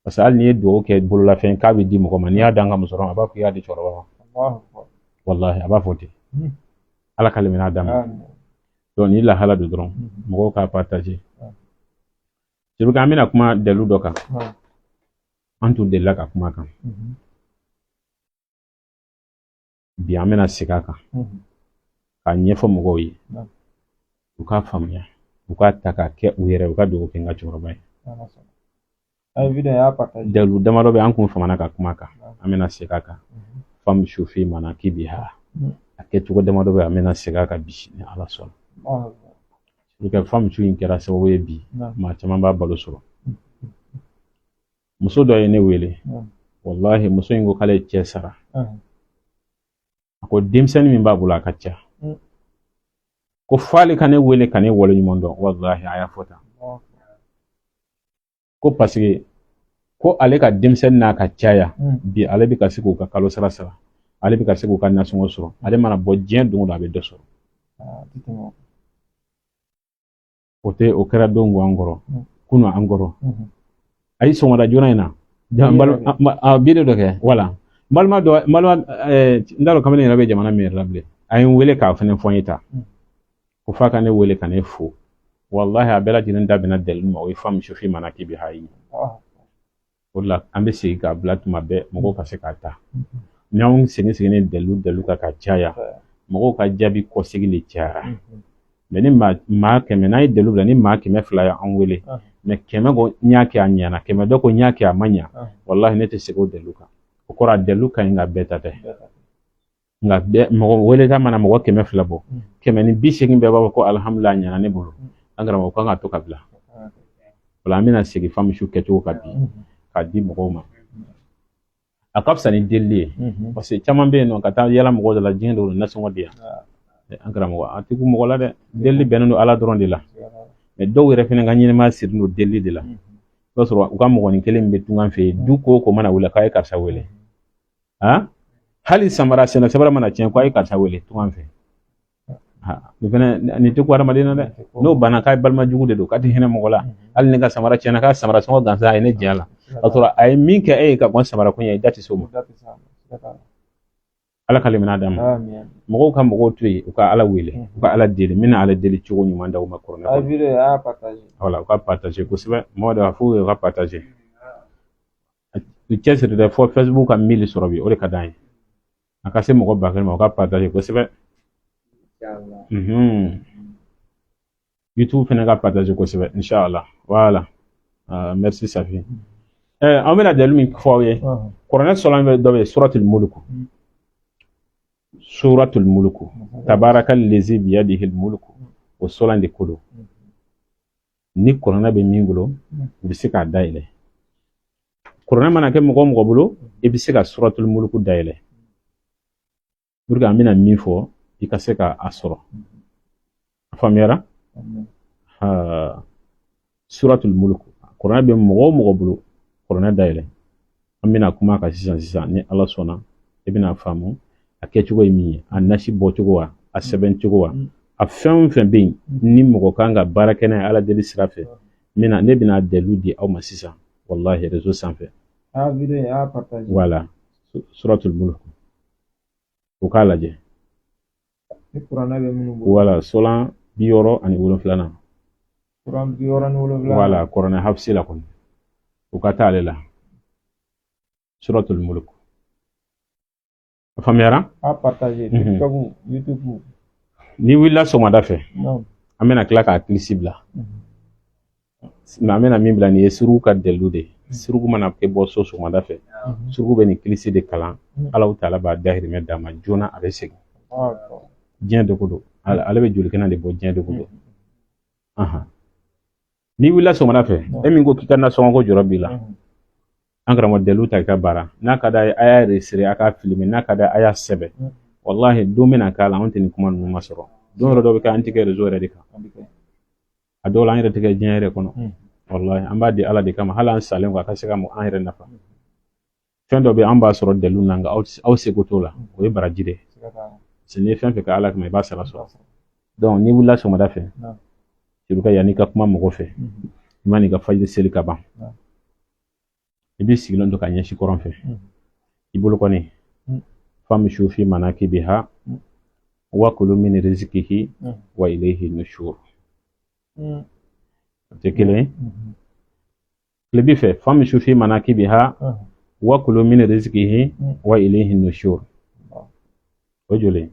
Speaker 1: parce que hali n'i ye dugawu kɛ bololafɛn k'a bɛ di mɔgɔ ma, n'i y'a d'an ka musokɔrɔba ma, a b'a fɔ i y'a di cɛkɔrɔba ma. Walahi, a b'a fɔ ten. Ala ka limaniya d'an ma. Donc ni lahala don dɔrɔn, mɔgɔw k'a partager. C'est an bɛna kuma dalilu dɔ kan, an tun delila ka kuma kan. Bi an bɛna segin a kan k'a ɲɛfɔ mɔgɔw ye, u k'a faamuya, u k'a ta k'a kɛ u yɛrɛ, u ka dugawu kɛ n ka cɛkɔrɔba ye. Dalilu damadɔ bɛ an kun famana ka kuma kan, an bɛna segin a kan. Famsu fi manakibiha, a kɛcogo damadɔ bɛ, an bɛna segin a kan bi ni Ala sɔnna. Kɛ famsu in kɛra sababu ye bi maa caman b'a balo sɔrɔ. Muso dɔ ye ne wele, walahi, muso in ko k'ale ye cɛ sara. A ko denmisɛnnin min b'a bolo, a ka ca, ko f'ale ka ne wele ka ne waleɲuman dɔn. Walahi, a y'a fɔ tan ko parce que ko ale ka denmisɛnnin n'a ka caya bi, ale bɛ ka se k'u ka kalo sara sara, ale bɛ ka se k'u ka nasɔngɔ sɔrɔ, ale mana bɔ diɲɛ don o don, a bɛ dɔ sɔrɔ. O tɛ o kɛra don ko an kɔrɔ kunun, an kɔrɔ ayi, sɔgɔmada joona in na bi de dɔ kɛ. Wala n balima dɔ, n balima, n t'a dɔn kamalen yɛrɛ bɛ jamana min yɛrɛ la bilen, a ye n wele k'a fɛnɛ fɔ n ye tan ko f'a ka ne wele ka ne fo. Walahi, a bɛɛ lajɛlen da bɛnna dalilu ma, o ye famsu fi manakibiha ye. O de la an bɛ segin k'a bila tuma bɛɛ, mɔgɔw ka se k'a ta. Ni anw segin seginnen dalilu dalilu kan ka caya, mɔgɔw ka jaabi kɔsegin de cayara. Mais ni maa 100 n'an ye dalilu bila, ni maa 200 y'an wele, mais 100 ko n y'a kɛ a ɲɛna, 100 dɔ ko n y'a kɛ a ma ɲa, walahi, ne tɛ segin o dalilu kan. O kɔrɔ, a dalilu ka ɲi, nka bɛɛ ta tɛ. Nka mɔgɔ weleta mana mɔgɔ 200 bɔ, 180 bɛɛ b'a fɔ ko alihamudulila, a ɲɛna ne bolo. An karamɔgɔ kan ka to ka bila o la. An bɛna segin famsu kɛcogo kan bi k'a di mɔgɔw ma. A ka fisa ni delili ye, parce que caman bɛ yen nɔ ka taa yala mɔgɔw da la diɲɛ dɔw nasɔngɔ di yan. An karamɔgɔ, a tɛ kun mɔgɔ la dɛ. Delili bɛnnen don Ala dɔrɔn de la, mais dɔw yɛrɛ fana ka ɲɛnɛmaya sirilen don delili de la. I b'a sɔrɔ u ka mɔgɔnin kelen bɛ tungan fɛ yen, du ko o ko mana wuli k'a ye karisa wele, hali samara senna samara mana tiɲɛ, k'a ye karisa wele tungan fɛ. Nin fɛnɛ nin tɛ ko hadamaden na dɛ. N'o banna, k'a ye balima jugu de don, k'a tɛ hinɛ mɔgɔ la. Hali ne ka samara tiɲɛna, k'a samara sɔngɔ gansan, a ye ne jɛn a la, k'a sɔrɔ a ye min kɛ e ye ka kɔn samara ko ɲɛ, i da tɛ se o ma. Ala ka limaniya d'an ma. Mɔgɔw ka mɔgɔw to yen, u ka Ala wele, u ka Ala deli. N bɛna Ala deli cogo ɲuman d'aw ma kuranɛ kɔnɔ. Wala, u ka partager kosɛbɛ. Mɔgɔ dɔ a fɔ u ka partager, u cɛsiri dɛ, fɔ Facebook ka 1000 sɔrɔ bi, o de ka d'an ye. A ka se mɔgɔ 10,000 ma, u ka partager kosɛbɛ. YouTube fana ka partager kosɛbɛ, inshallah. Voilà, merci Safi. An bɛna dalilu min fɔ aw ye, kuranɛ sɔrɔ bɛ dɔ bɛ yen, suratul mulku, suratul mulku, tabaraka lezi biyadihi mulku, o sɔlan de ko don. Ni kuranɛ bɛ min bolo, u bɛ se k'a dayɛlɛ. Kuranɛ mana kɛ mɔgɔ o mɔgɔ bolo, i bɛ se ka suratul mulku dayɛlɛ pour que an bɛna min fɔ, i ka se ka a sɔrɔ. A faamuyara? Suratul mulku, kuranɛ bɛ mɔgɔ o mɔgɔ bolo, kuranɛ dayɛlɛ. An bɛna kuma kan sisan sisan, ni Ala sɔnna, i bɛna faamu a kɛcogo ye min ye, a nasi bɔcogo wa, a sɛbɛn cogo wa, a fɛn o fɛn bɛ yen ni mɔgɔ kan ka baara kɛ n'a ye Ala deli sira fɛ. Ne bɛna dalilu di aw ma sisan, wallahi, réseau sanfɛ. Voilà, suratul mulk, u k'a lajɛ. Voilà, solan 67nan. Voilà, kuranɛ hafisi la kɔni, u ka taa ale la, suratul mulk. A faamuyara?
Speaker 2: A partager TikTok, YouTube.
Speaker 1: N'i wulila sɔgɔmada fɛ, an bɛna tila k'a kilisi bila, mais an bɛna min bila nin ye, suruku ka dalilu de ye. Suruku mana kɛ bɔ so sɔgɔmada fɛ, suruku bɛ nin kilisi de kalan. Alahu taala b'a dahirimɛ d'a ma joona, a bɛ segin diɲɛ dogo don. Ale bɛ jolikɛnɛ de bɔ diɲɛ dogo don. N'i wulila sɔgɔmada fɛ, e min ko k'i ka nasɔngɔ ko jɔrɔ b'i la, an karamɔgɔ, dalilu ta i ka baara. N'a ka d'a ye, a y'a enregistrer, a k'a filmer. N'a ka d'a ye, a y'a sɛbɛn. Walahi, don bɛna k'a la, anw tɛ nin kuma ninnu ma sɔrɔ. Don yɔrɔ dɔ bɛ kɛ, an tɛ kɛ réseau yɛrɛ de kan. A dɔw la, an yɛrɛ tɛ kɛ diɲɛ yɛrɛ kɔnɔ. Walahi, an b'a di Ala de kama. Hali an salen kɔ, a ka se ka an yɛrɛ nafa. Fɛn dɔ bɛ, an b'a sɔrɔ dalilu na, nka aw seko t'o la. O ye baraji de ye, parce que n'i ye fɛn fɛn kɛ Ala kama, i b'a sara sɔrɔ. Donc n'i wulila sɔgɔmada fɛ, ka yanni i ka kuma mɔgɔ fɛ, i ma n'i ka fajiri seli ka ban, i b'i sigilen to ka ɲɛsin kɔrɔn fɛ, i bolo kɔni famshu fi manakibiha wa kulu min rizqihi wa ilayhi nushur. O tɛ kelen ye. Tilebi fɛ, famshu fi manakibiha wa kulu min rizqihi wa ilayhi nushur. O joli?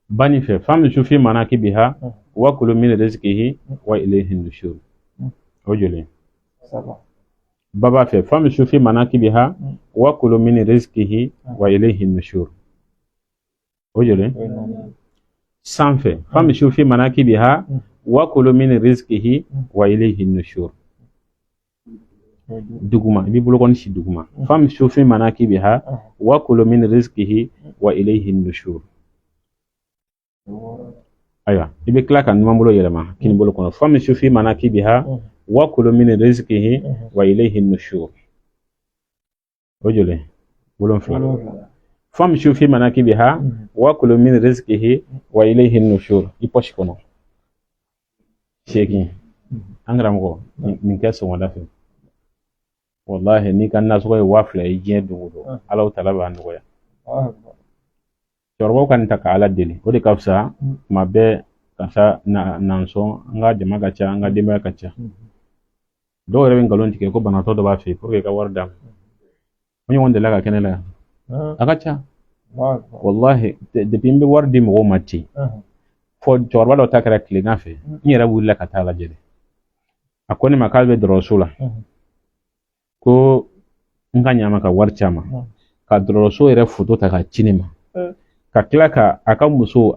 Speaker 1: Bani fɛ, famshu fi manakibiha wa kulu min rizqihi wa ilayhi nushur. O joli? Baba fɛ, famshu fi manakibiha wa kulu min rizqihi wa ilayhi nushur. O joli? Sanfɛ, famshu fi manakibiha wa kulu min rizqihi wa ilayhi nushur. Duguma, i b'i bolokɔni si duguma, famshu fi manakibiha wa kulu min rizqihi wa ilayhi nushur. Ayiwa, i bɛ tila ka numanbolo yɛlɛma kinibolo kɔnɔ, famshu fi manakibiha wa kulu min rizqihi wa ilayhi nushur. O joli? 7. Famshu fi manakibiha wa kulu min rizqihi wa ilayhi nushur. I pɔsi kɔnɔ, 8. An karamɔgɔ, nin kɛ sɔgɔmada fɛ. Wallahi, n'i ka nasɔngɔ ye 2000 ye diɲɛ don o don, Alahu taala b'a nɔgɔya. Cɛkɔrɔbaw ka nin ta ka Ala deli, o de ka fisa tuma bɛɛ. Karisa nansɔn, an ka jama ka ca, an ka denbaya ka ca. Dɔw yɛrɛ bɛ nkalon tigɛ ko banabaatɔ dɔ b'a fɛ yen pour que ka wari d'a ma. O ɲɔgɔn delila ka kɛ ne la yan, a ka ca. Wallahi, depuis n bɛ wari di mɔgɔw ma ten, fɔ cɛkɔrɔba dɔ ta kɛra tilegan fɛ, n yɛrɛ wulila ka taa lajɛ. A ko ne ma k'ale bɛ dɔgɔtɔrɔso la, ko n ka ɲa ma ka wari ci a ma, ka dɔgɔtɔrɔso yɛrɛ foto ta ka ci ne ma, ka tila ka a ka muso